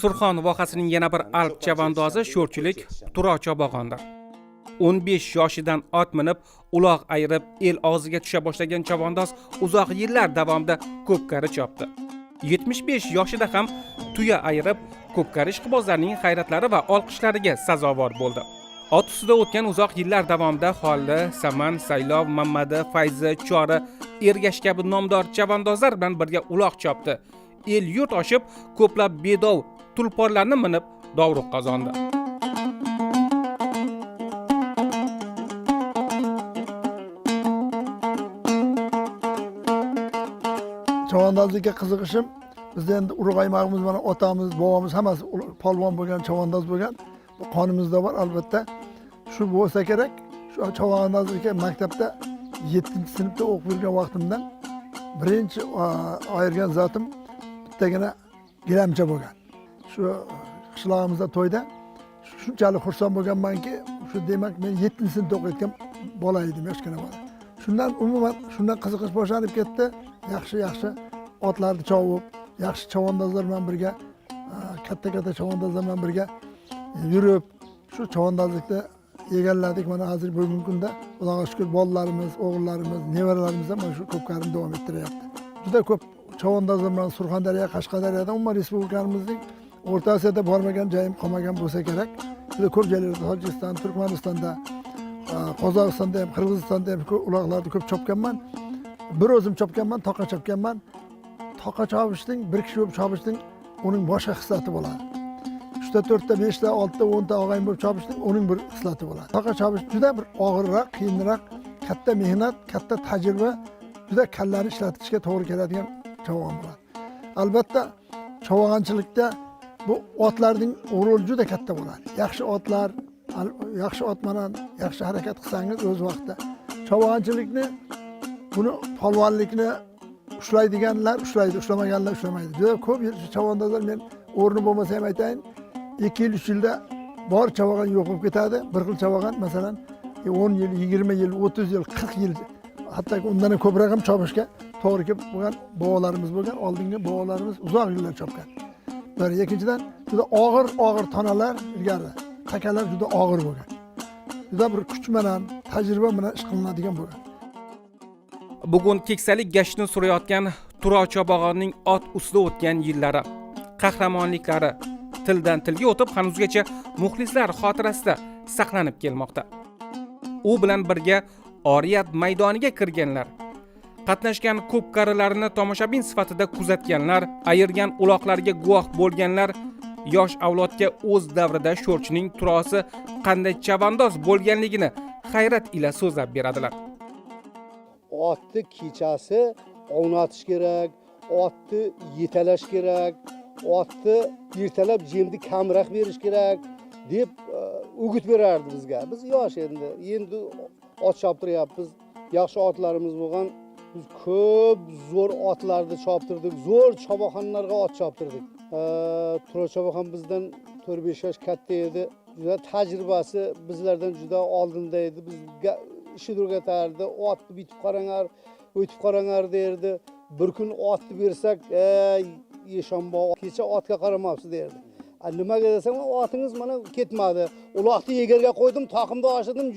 Surxon vohasining yana bir alp chavandozi sho'rchilik Turo Chobag'ondir. 15 yoshidan ot minib, uloq ayirib, el og'ziga tusha boshlagan chavandoz uzoq yillar davomida ko'pkari chopdi. 75 yoshida ham tuya ayirib, ko'pkari ishqibozlarning hayratlari va olqishlariga sazovor bo'ldi. Ot ustida o'tgan uzoq yillar davomida Xolli, Saman, Saylov, Mamadi, Fayzi, Chori, Ergash kabi nomdor chavandozlar bilan birga uloq chopdi. El yurt oshib, ko'plab bedov tulporlarni minib dovruq qozondi. Chavandozlikka qiziqishim bizda endi urug' aymog'imiz, mana otamiz, bobomiz hammasi polvon bo'lgan, chavandoz bo'lgan. Bu qonimizda bor albatta. Shu bo'lsa kerak, shu chavandozlikka maktabda 7-sinfda o'qib yurgan vaqtimdan birinchi ayirgan zotim bittagina gilamcha bo'lgan. Shu qishlog'imizda to'yda shunchalik xursand bo'lganmanki, shu demak men 7-sinfda o'qiyotgan bola edim, yoshgina bola. Shundan umuman shundan qiziqish boshlanib ketdi. Yaxshi yaxshi otlarni chovib, yaxshi chavandozlar bilan birga, katta-katta chavandozlar bilan birga yurib, shu chavandozlikni egalladik. Mana hozir bugungi kunda Xudoga shukr, bolalarimiz, o'g'illarimiz, nevaralarimiz ham mana shu ko'pkarini davom ettiryapti. Juda ko'p chavandozlar bilan Surxondaryo, Qashqadaryoda, umuman respublikamizning O'rta Osiyoda bormagan joyim qolmagan bo'lsa kerak. Juda ko'p joylarda, Tojikiston, Turkmanistonda, Qozog'istonda ham, Qirg'izistonda ham ko'p uloqlarni ko'p chopganman. Bir o'zim chopganman, toqa chopganman. Toqa chopishning, bir kishi bo'lib chopishning uning boshqa xislati bo'ladi. 3 ta, 4 ta, 5 ta, 6 ta, 10 ta og'ayin bo'lib chopishning uning bir xislati bo'ladi. Toqa chopish juda bir og'irroq, qiyinroq, katta mehnat, katta tajriba, juda kallani ishlatishga to'g'ri keladigan chovg'on bo'ladi. Albatta, chovg'onchilikda bu otlarning roli juda katta bo'ladi. Yaxshi otlar, yaxshi ot bilan yaxshi harakat qilsangiz o'z vaqtida chovg'onchilikni, buni polvonlikni ushlaydiganlar ushlaydi, ushlamaganlar ushlamaydi. Juda ko'p chavandozlar, men o'rni bo'lmasa ham aytayin, 2 yil, 3 yilda bor chavag'on yo'q bo'lib ketadi. Bir xil chavag'on masalan 10 yil, 20 yil, 30 yil, 40 yil, hatto undan ham ko'proq ham chopishga to'g'ri kelib bo'lgan bobolarimiz bo'lgan, oldingi bobolarimiz uzoq yillar chopgan. Bir, ikkinchidan juda og'ir tonalar ilgari, takalar juda og'ir bo'lgan. Juda bir kuch bilan, tajriba bilan ish qilinadigan bo'lgan. Bugun keksalik gashtini surayotgan Turo Chobag'onning ot ustida o'tgan yillari, qahramonliklari tildan tilga o'tib hanuzgacha muxlislar xotirasida saqlanib kelmoqda. U bilan birga oriyat maydoniga kirganlar, qatnashgan ko'pkarilarini tomoshabin sifatida kuzatganlar, ayirgan uloqlarga guvoh bo'lganlar yosh avlodga o'z davrida sho'rchining turosi qanday chavandoz bo'lganligini hayrat ila so'zlab beradilar. Otni kechasi ovnatish kerak, otni yetalash kerak, otni ertalab jemni kamroq berish kerak deb o'git berardi bizga. Biz yosh endi ot choptiryapmiz, yaxshi otlarimiz bo'lgan. Biz ko'p zo'r otlarni choptirdik, zo'r choboxonlarga ot choptirdik. Turo Choboxon bizdan 4-5 yosh katta edi. Juda tajribasi bizlardan juda oldinda edi. Bizga ishini o'rgatardi, otni bitib qaranglar, o'tib qaranglar derdi. Bir kun otni bersak, ey Eshonbo, kecha otga qaramabsiz derdi. Nimaga desam, otingiz mana ketmadi. Uloqni egarga qo'ydim, toqimni oshirdim,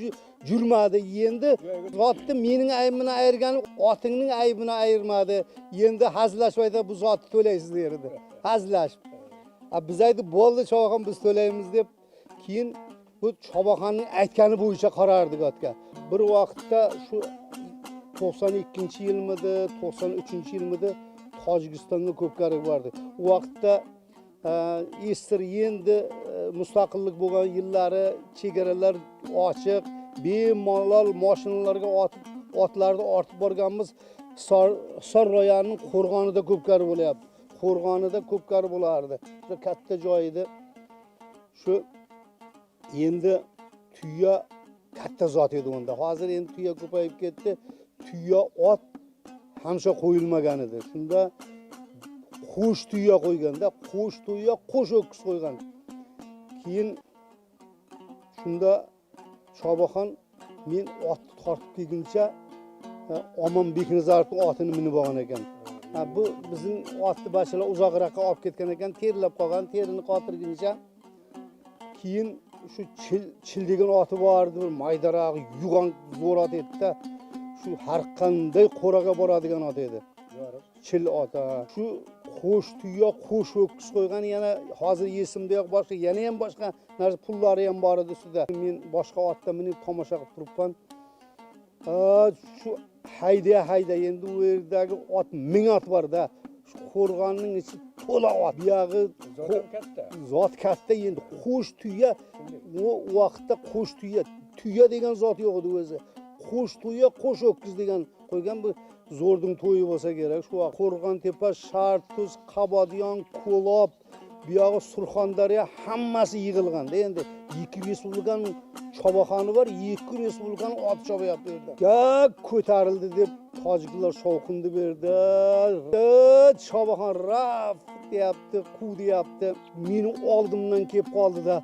jurmadi. Endi zotni mening aybimni ayirgan, otingning aybini ayirmadi. Endi hazillashib aytadi, bu zotni to'laysiz derdi. Hazillashib. Biz aytib, bo'ldi Choboxon, biz to'laymiz deb. Keyin bu Choboxonning aytgani bo'yicha qarardik otga. Bir vaqtda shu 92-yilmidi, 93-yilmidi Tojikistonga ko'pkari bordi. U vaqtda SSR endi mustaqillik bo'lgan yillari, chegaralar ochiq, bemalol mashinalarga otlarni ortib borganmiz. Hisor rayonining qo'rg'onida ko'pkari bo'lyapti. Qo'rg'onida ko'pkari bo'lardi. Juda katta joy edi. Shu endi tuya katta zot edi unda. Hozir endi tuya ko'payib ketdi. Tuya ot hamsha qo'yilmagan edi. Shunda qo'sh tuya qo'yganda, qo'sh tuya, qo'sh o'kis qo'ygan. Keyin shunda Choboxon men otni tortib kelguncha Omon Beknazarovning otini minib olgan ekan. Bu bizning otni bashalar uzoqroqqa olib ketgan ekan, terlab qolgan, terini qotirguncha. Keyin shu Chil degan oti bor edi, bir maydaroq, yo'g'on zo'r ot edi-da. Shu har qanday qo'raga boradigan ot edi. Chil oti. Shu qo'sh tuya, qo'sh ho'kiz qo'ygan, yana hozir esimda yo'q, boshqa yana ham boshqa narsa pullari ham bor edi ustida. Men boshqa otda minib tomosha qilib turibman. Shu hayda hayda, endi u yerdagi ot 1000 ot bor-da. Shu qo'rg'onning ichi to'la ot. Buyog'i katta. Zot katta endi qo'sh tuya, u vaqtda qo'sh tuya, tuya degan zot yo'q edi o'zi. Qo'sh tuya, qo'sh ho'kiz degan qo'ygan, bu zo'rning to'yi bo'lsa kerak. Shu vaqt Qo'rg'ontepa, Shartuz, Qabodiyon, Ko'lob, buyog'i Surxondaryo hammasi yig'ilganda endi 2 respublikaning chobaxoni bor, 2 respublikaning ot chobayapti u yerda. Gap ko'tarildi deb tojiklar shovqinni berdi. Chobaxon raf deyapti, quv deyapti. Meni oldimdan kelib qoldi-da.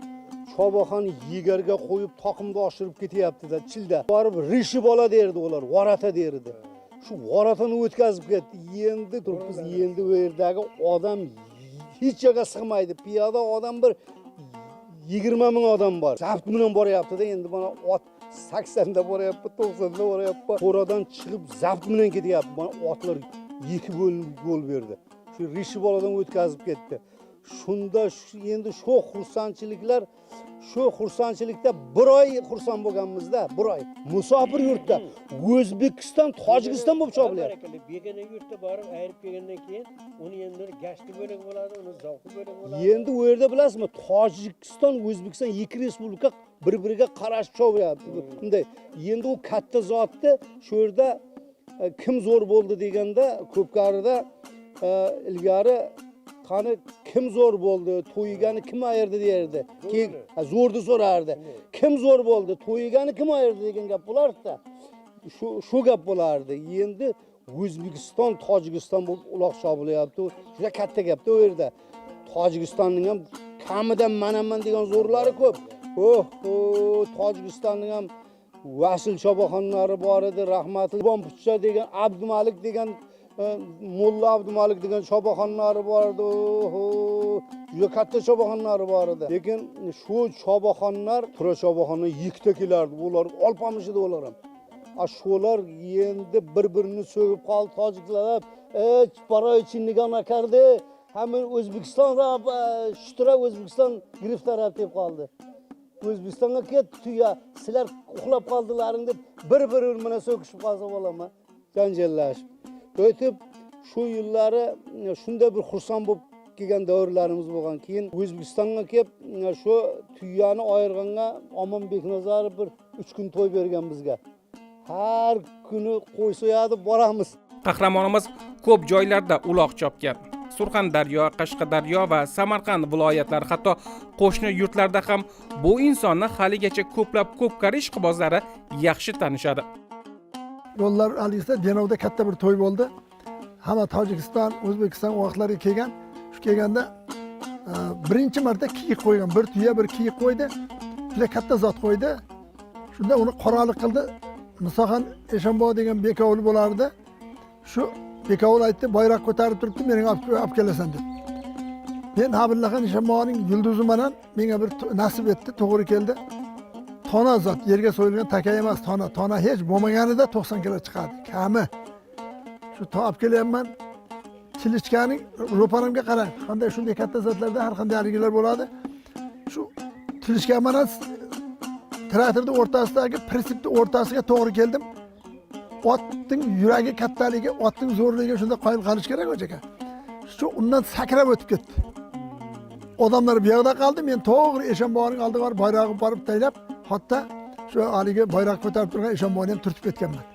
Chobaxon yegarga qo'yib toqimni oshirib ketyapti-da, Childa. Borib rishi bola derdi ular, varata derdi. Shu varatani o'tkazib ketdi. Endi turibmiz, endi u yerdagi odam hech yerga sig'maydi. Piyoda odam bir 20 ming odam bor. Zabt bilan boryapti-da, endi mana ot 80 da boryapti, 90 da boryapti. Qo'radan chiqib zabt bilan ketyapti. Mana otlar 2 bo'linib yo'l berdi. Shu rishi boladan o'tkazib ketdi. Shunda endi shu xursandchiliklar, shu xursandchilikda bir oy xursand bo'lganmizda, bir oy. Musofir yurtda O'zbekiston, Tojikiston bo'lib chopilyapti. Begona yurtda borib ayirib kelgandan keyin uni endi gashti bo'lak bo'ladi, uni zavqi bo'lak bo'ladi. Endi u yerda bilasizmi, Tojikiston, O'zbekiston 2 respublika bir-biriga qarashib chopyapti. Bunday. Endi u katta zotni shu yerda kim zo'r bo'ldi deganda ko'pkarida ilgari qani kim zo'r bo'ldi, to'yigani kim ayirdi derdi. Keyin zo'rni so'rardi. Kim zo'r bo'ldi, to'yigani kim ayirdi degan gap bo'lardi-da. Shu gap bo'lardi. Endi O'zbekiston, Tojikiston bo'lib uloq chopilyapti. Juda katta gap-da u yerda. Tojikistonning ham kamidan manaman degan zo'rlari ko'p. Oh, Tojikistonning ham Vasil chobaxonlari bor edi, rahmatli Bompuchcha degan, Abdumalik degan, Molla Abdumalik degan chobaxonlari bor edi. Oho, juda katta chobaxonlari bor edi. Lekin shu chobaxonlar, tura chobaxonlar ikkita kelardi. Ular olpamish edi ular ham. Shular endi bir-birini so'kib qoldi tojiklar. Baroy akardi. Hamma O'zbekiston shutura O'zbekiston giriftor deb qoldi. O'zbekistonga ketdi tuya, sizlar uxlab qoldilaring deb bir-biri bilan so'kishib qolsa bo'ladimi? Janjallashib. O'tib shu yillari shunday bir xursand bo'lib kelgan davrlarimiz bo'lgan. Keyin O'zbekistonga kelib shu tuyani ayirganga Omon Beknazarov bir 3 kun to'y bergan bizga. Har kuni qo'y so'yadi, boramiz. Qahramonimiz ko'p joylarda uloq chopgan. Surxondaryo, Qashqadaryo va Samarqand viloyatlari, hatto qo'shni yurtlarda ham bu insonni haligacha ko'plab ko'pkari ishqibozlari yaxshi tanishadi. Yo'llar haligisi Denovda katta bir to'y bo'ldi. Hamma Tojikiston, O'zbekiston vaqtlari kelgan. Shu kelganda birinchi marta kiyik qo'ygan, bir tuya bir kiyik qo'ydi. Juda katta zot qo'ydi. Shunda uni qoralik qildi. Musoxon Eshonbobo degan bekovul bo'lardi. Shu bekovul aytdi, bayroq ko'tarib turibdi, menga olib kelasan deb. Men Habillaxon Eshonboboning yulduzi bilan menga bir nasib etdi, to'g'ri keldi. Tona zot, yerga so'yilgan taka emas, tona. Tona hech bo'lmaganida 90 kilo chiqadi, kami. Shu olib kelyapman. Tilichkaning ro'paramga qarang, qanday shunday katta zotlarda har qanday haligilar bo'ladi. Shu tilichka bilan traktorning o'rtasidagi prinsipning o'rtasiga to'g'ri keldim. Otning yuragi kattaligi, otning zo'rligiga shunda qoyil qolish kerak aka. Shu undan sakrab o'tib ketdi. Odamlar bu yoqda qoldi, men to'g'ri Eshonboboning oldiga borib bayrog'imni borib taylab, hatto shu haligi bayroq ko'tarib turgan Eshonboboni ham turtib ketganman.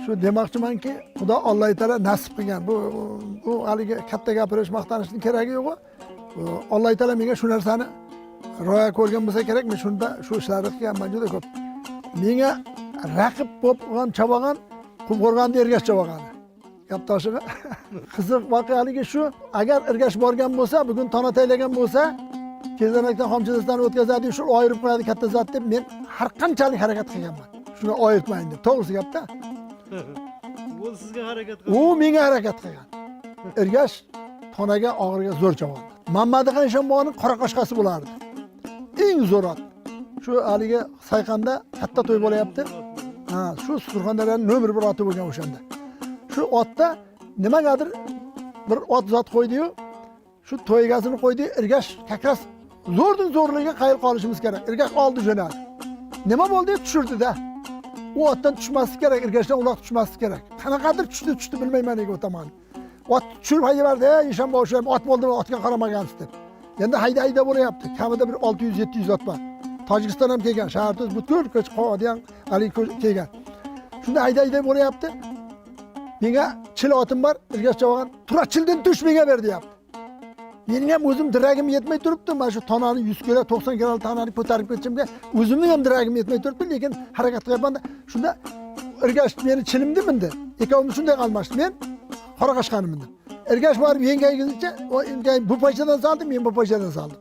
Shu demoqchimanki, Xudo Alloh taolo nasib qilgan. Bu haligi katta gapirish, maqtanishning keragi yo'q. Alloh taolo menga shu narsani rioya ko'rgan bo'lsa kerak, men shunda shu ishlarni qilganman juda ko'p. Menga raqib bo'lib qolgan chabag'an Qumqo'rg'onda Ergash chabag'ani. Gap toshig'i. Qiziq voqealigi shu, agar Ergash borgan bo'lsa, bugun tona taylagan bo'lsa, Kezanakdan Xomchidasdan o'tkazadi, shu ayirib qo'yadi katta zot deb men har qanchalik harakat qilganman. Shuni ayirtmayin deb. To'g'risi gapda. U sizga harakat U menga harakat qilgan. Ergash tonaga, og'irga zo'r chavandoz. Mamadixon Eshonboboning qora qashqasi bo'lardi. Eng zo'r ot. Shu haligi Sayqanda katta to'y bo'layapti. Ha, shu Surxondaryoning nomer 1 oti bo'lgan o'shanda. Shu otda nimagadir bir ot zot qo'ydi-yu, shu to'y egasini qo'ydi, Ergash как раз zo'rning zo'rligiga qayil qolishimiz kerak. Ergash oldi jo'nadi. Nima bo'ldi? Tushirdi-da. U otdan tushmaslik kerak, Ergashdan uloq tushmaslik kerak. Qanaqadir tushdi, tushdi, bilmayman nega o tomon. Ot tushirib haydaverdi, ey Eshonbobo, o'sha ot bo'ldi, otga qaramagansiz deb. Endi hayda hayda bo'lyapti. Kamida bir 600-700 ot bor. Tojikiston ham kelgan, Shahrtuz butkul ko'ch Qodiyan haligi kelgan. Shunda hayda hayda bo'lyapti. Menga chil otim bor, Ergash chavag'an, tura childan tush menga ber deyapti. Mening ham o'zim diragim yetmay turibdi. Mana shu tonani 100 kilo, 90 kilo tonani ko'tarib ketishimga o'zimning ham diragim yetmay turibdi, lekin harakat qilyapman. Shunda Ergash meni chilimni mindi. Ikkovimiz shunday almashdik. Men qora qashqani mindim. Ergash borib yengayguncha, o yengay bu pachadan soldi, men bu pachadan soldim.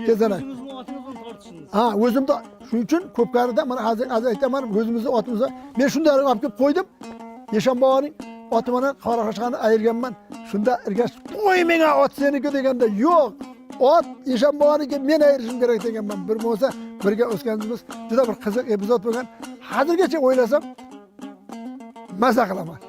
Kezarak. O'zingizni otingizdan tortishdingiz. Ha, o'zimda shuning uchun ko'pkarida mana hozir aytaman, o'zimizni otimizni men shunday olib kelib qo'ydim. Eshonboboning oti bilan qora qashqani ayirganman. Shunda Ergash, qo'y menga ot seniki deganda, yo'q, ot Eshonboboniki, men ayirishim kerak deganman. Bir bo'lsa birga o'sganimiz juda bir qiziq epizod bo'lgan. Hozirgacha o'ylasam maza qilaman.